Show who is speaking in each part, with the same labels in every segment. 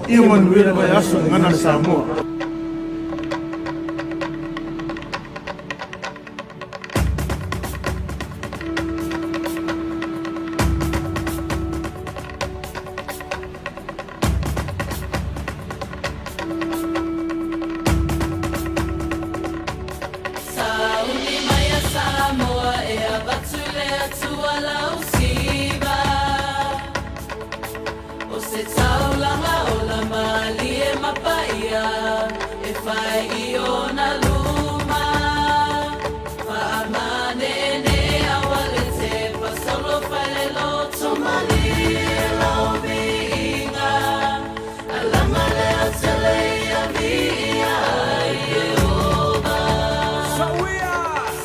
Speaker 1: Ia manuia le vaiaso i gagana le Samoa.
Speaker 2: Sauni mai a Samoa e avatu le Atua lau siva O se taulaga ola malie ma paia E fai i ona luma Faamaneenee aua le tepa solo fai le loto malie Lau viiga Alaga lea tele ia viia ai Ieova.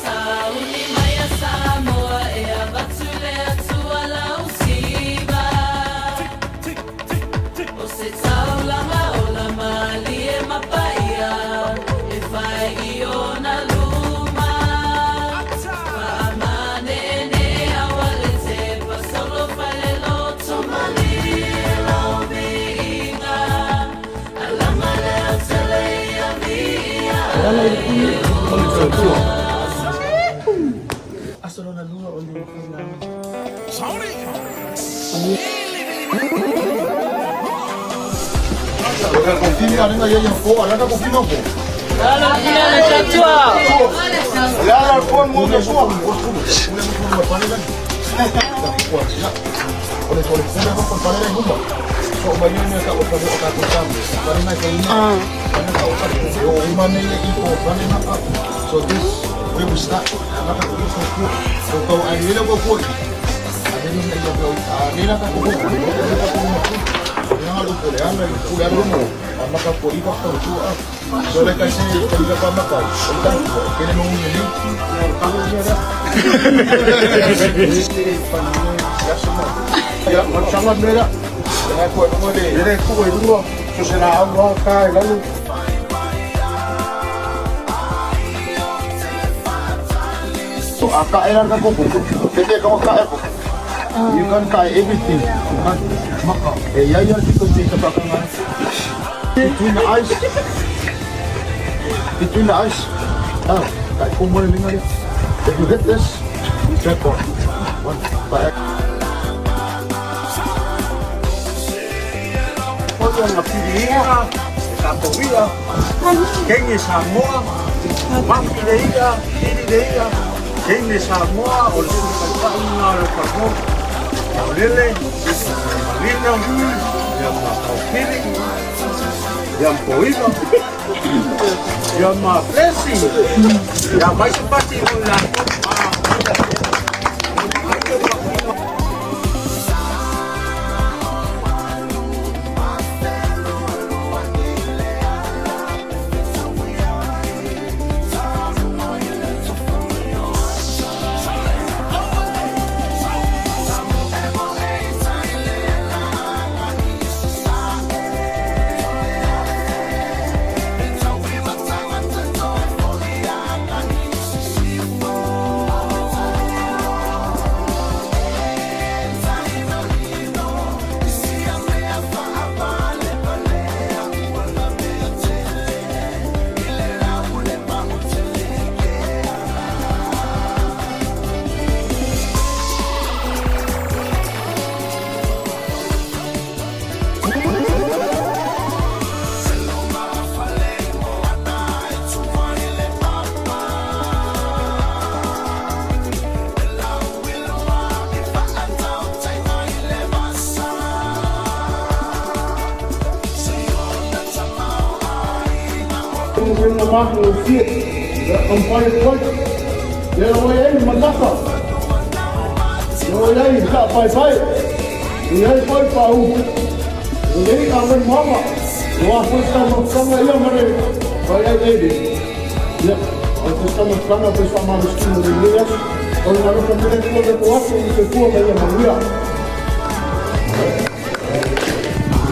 Speaker 2: Sauni mai a Samoa e avatu le Atua lau siva. O se taulaga ola malie ma paia e fai i ona luma. Faamaneenee aua le tepa solo fai le loto malie lau viiga. Alaga lea tele ia viia ai Ieova.
Speaker 3: Aso lona lua o le faiga.
Speaker 1: Ona piliina e tatou ia, kenge Samoa, mafi le ia, pili le ia, kenge Samoa, o le Sui Taitai lena o le Falemoa, Saolele, Malina, ia ma Taufili, ia ma Poiva, ia ma Blessing, ia mai se pati mo i latou.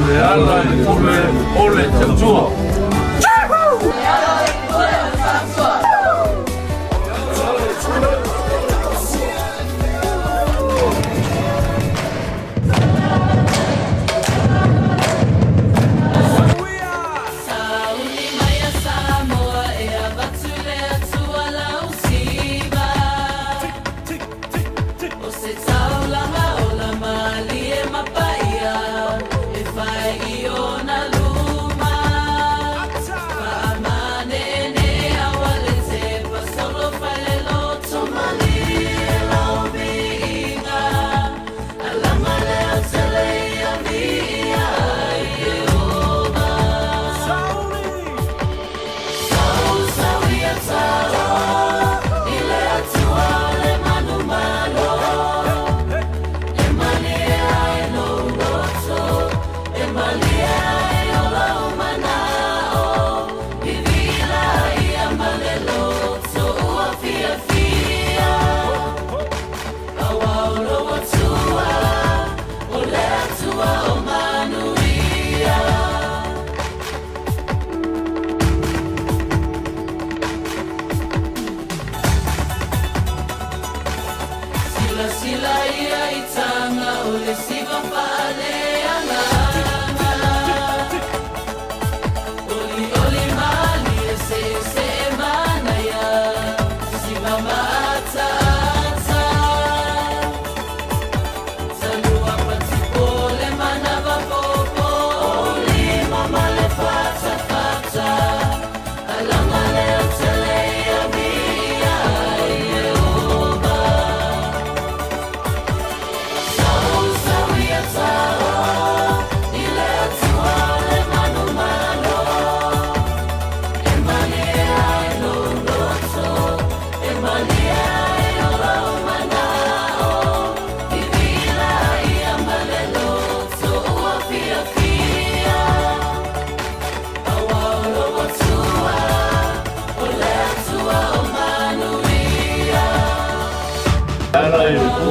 Speaker 1: Le ala i le pule o le tautua.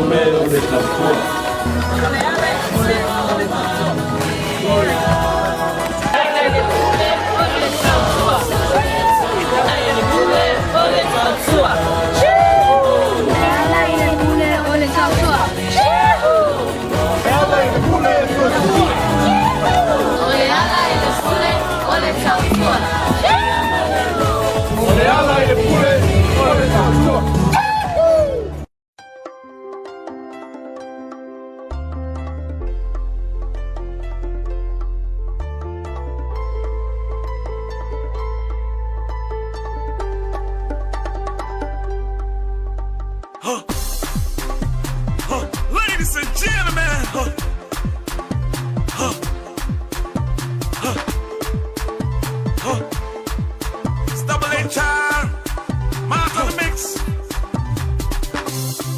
Speaker 1: pule o le tautua. O le ala i le pule o le tautua.
Speaker 4: Ladies and gentlemen, it's Double HR, Mark on the mix.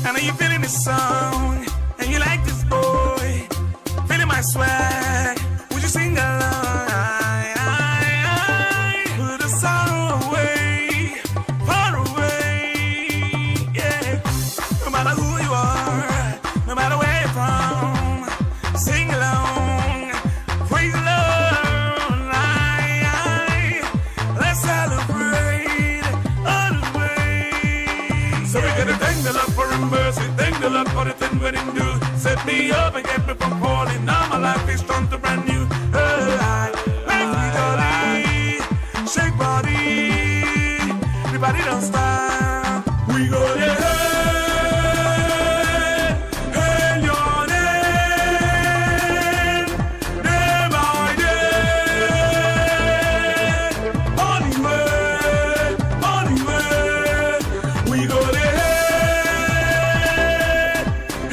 Speaker 4: And are you feeling this song? And you like this boy? Feeling my swag? Would you sing along? Put the sorrow away, far away, yeah. No matter who you are, no matter where you're from, sing along, praise the Lord. Let's celebrate all the way. So we gotta thank the Lord for His mercy, thank the Lord for the thing when Him do. Set me up and get me from falling. Now my life is turned to brand new. Life be jolly, shake body, everybody don't stop. We go there. Hail your name, day by day. On the way, on the way, we go there.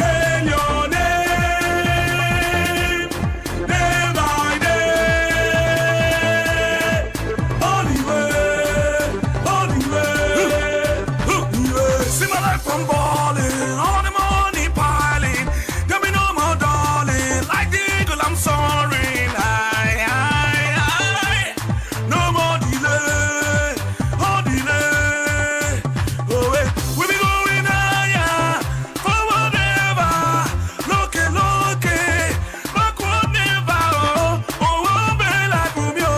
Speaker 4: Hail your name, day by day. On the way, on the way, See my life from balling, all the money piling. There be no more darling, like the eagle I'm soaring high, high, high. No more delay, oh delay. Oh, we be going higher, forward ever. Look it, look it, backward never. Oh, oh, oh, be like Romeo,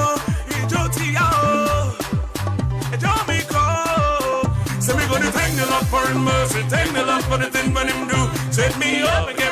Speaker 4: ijó ti yá o. Ẹjọ́ mi kọ́ o. Say we gonna thank the Lord for His mercy, thank the Lord for the thing when Him do. Set me up and get